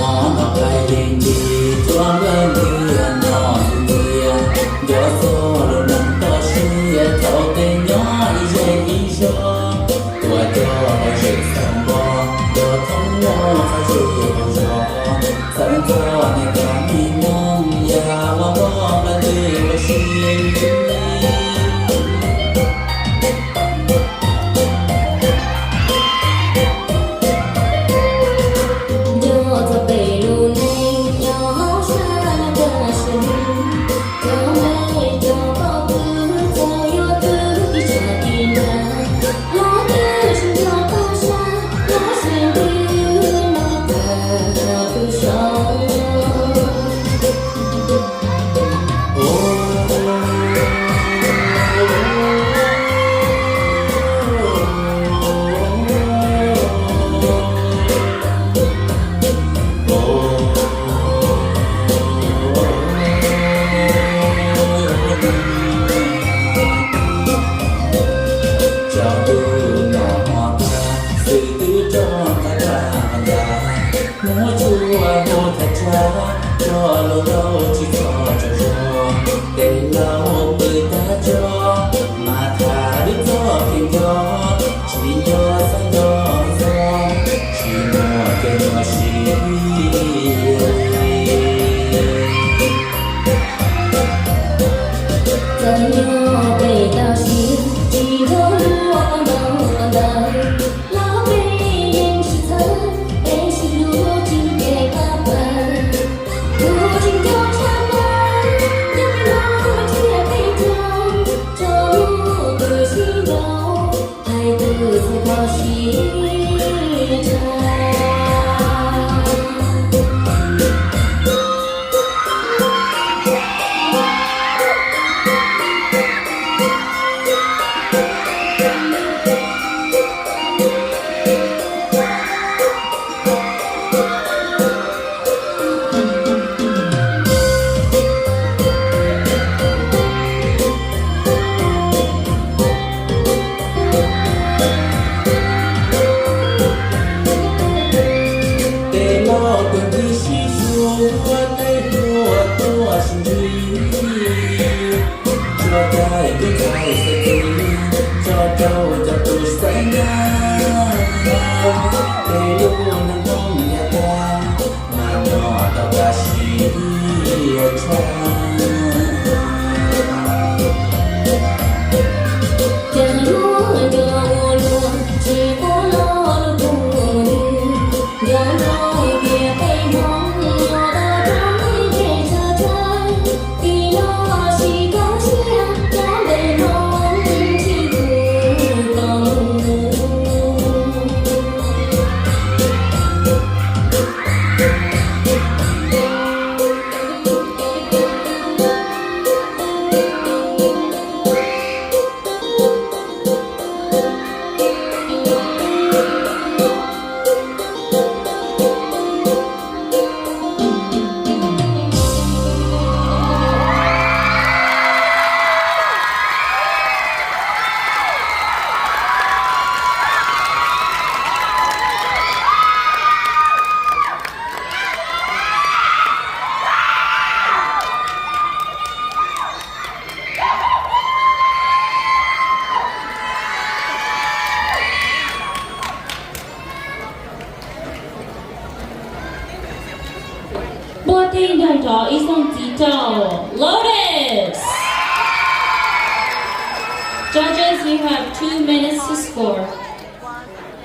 Hnov noj plaub yeej ncig cuab npawg ntws, hnov ntxhias ntxhias nco txog lub neej toj siab. Thaum tej nyob ib zej ib zog, tuaj coj lom zem xav npog, nrog thoob muaj qab zej qaum zos, txhawb nrog niam tais me noog yag ua npog plaws ntws ua si. Nco txog peb lub neej nyob hauv sab laj kab sib hlub, cov me cov poj kws txawm yuav twb tig tsam tig nrag, los twb tsis nco tag sab, los sib twv noj tag pw saum. Tsaus ntuj no hmo tag, xwb twb rov qab dag ntag, muab tsuas hu thaj tsam, tso lub lauj tsis txhob tsaug zog, tej laus pw tag tso, mas tham lub txoj kev nco, tsis nco xav nco txog, tsis muaj kev nyuaj siab. Txawm nyob pem toj siab, tsis nco luag qhov ntau qhov ntawd, los peb yeej sib txhawb, peb sib hlub tsis kev qab plaws. Kuv tsis nco tshaj plaws, yog peb hnov mas thiaj peb nco, tso lub kws sib nco, hais twb txhua txoj siab tshaj. Tej laus tuaj ncig sib suav, tej hluas tuaj sib ntsib, tso cai ntub cai xaiv txiv, tso rau cov tus xaiv nyab. Tej lub neej Hmoob yav tag, mas nyob tau kaj siab tshaj. Cas yuav nco ua luaj, tsis quav los lub kua muag, nco ntsoov tias peb Hmoob nyob tau rau me ntej tshav tshav, tim no sib koom siab cov npe Hmoob tsis tu kom mus. Npuaj teg nrog rau ib tsoom txiv rau Lotus. Judges You have two minutes to score.